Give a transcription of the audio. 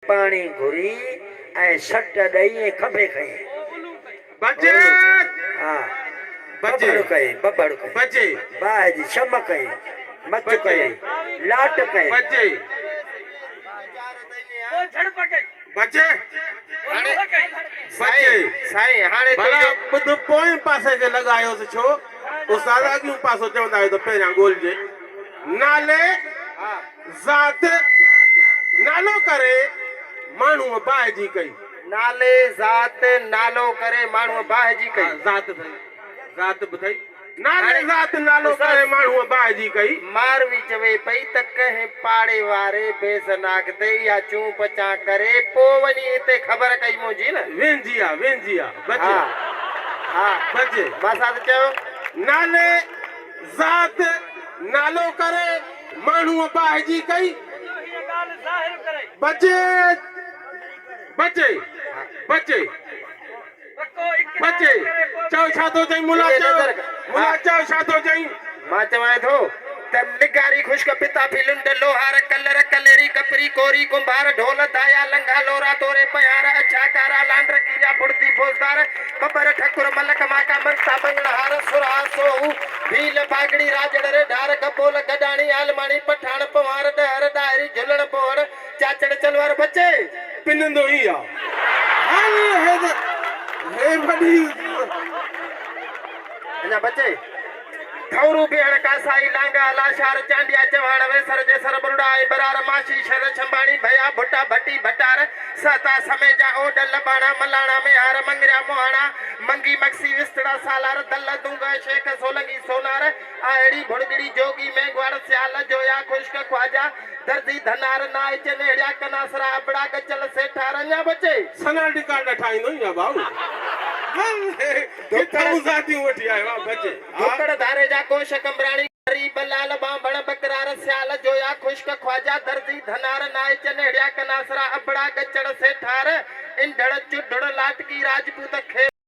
پاڻي گهري ۽ سٽ ڏئي ۽ کنڀي کنئي. بچي. ها. بچي. ٻٻڙ ڪئي، ٻٻڙ ڪئي. بچي. باهه جي شم ڪئي، مچ ڪئي، لاٽ ڪئي. بچي. بچي. بچي. سائين هاڻي ڀلا تنهنجو. ٻڌ پوئين پاسي کي لڳايوس ڇو؟ استاد اڳيون پاسو چوندا آهيو ته پهريان ڳولجي. نالي، ذات، نالو ڪري ماڻهوء باهه جي ڪئي. نالي، ذات، نالو ڪري ماڻهوء باهه جي ڪئي. ها ذات اٿئي، ذات به اٿئي. نالي، ذات، نالو ڪري ماڻهوء باهه جي ڪئي. ماروي چوي پئي ته ڪنهن پاڙي واري بي شناخت تي اها چون پچان ڪري پوء وڃي هتي خبر ڪئي منهنجي نه. وينجي آ، وينجي آ، بچي، ها، ها. بچي. ماسات چيو. نالي، ذات، نالو ڪري ماڻهوء باهه جي ڪئي. بچي، بچي، بچي. بچي، چئو ڇا ٿو چئين ملا چئو، ملا چئو ڇا ٿو چئين. مان چوانء ٿو ته لغاري خشڪ پتافي لنڊ لوهار ڪلر ڪليري ڪپري ڪوري ڪنڀار ڍول دايا لنگها لورا توري پنهار اڇا ڪارا لانڊ کيريا ڦڙتي فوجدار ٻٻر ٺڪر ملڪ ماڪا منگتا مڱڻهار سرها سوهو ڀيل باگڙي راڄڙ ريڍار گبول گڏاڻي عالماڻي پٺاڻ پنهوار ڏهر ڏاهري جهلڻ بوهڙ چاچڙ چلوار بچي. پنندو ئي آ. هل هي ته هي وڏي. اڃا بچي. ٿئورو بيهڻ ڪاسائي لانگاهه لاشار چانڊيا چوهاڻ ويسر جيسر ٻرڙا ۽ ٻرار ماشي شر شنباڻي ڀيا ڀٽا ڀٽي ڀٽار سهتا سميجا اوڏ لٻاڻا ملاڻا ميهار مڱريا مهاڻا منگي مگسي وستڙا سالار دل دونگهه شيخ سولنگي سونار آهڙي ڀڙڳڙي جوڳي مينگهواڙ سيال جويا خشڪ خواجا درزي ڌنار نائچ نهڙيا ڪناسرا ابڙا ڳچل سيٺار اڃا بچي. سناٽي ڪارڊ ٺاهيندو يا ڀائو ڪٿان ذاتيون وٺي آيو آ بچي ها. ڌوڪڙ ڌاريجا ڪوش قمبراڻي غريب لال ٻانڀڻ ٻڪرار سيال جويا خشڪ خواجا درزي ڌنار نائچ نهڙيا ڪناسرا ابڙا ڳچڙ سيٺار انڍڙ چڍڙ لاٽڪي راجپوت کير.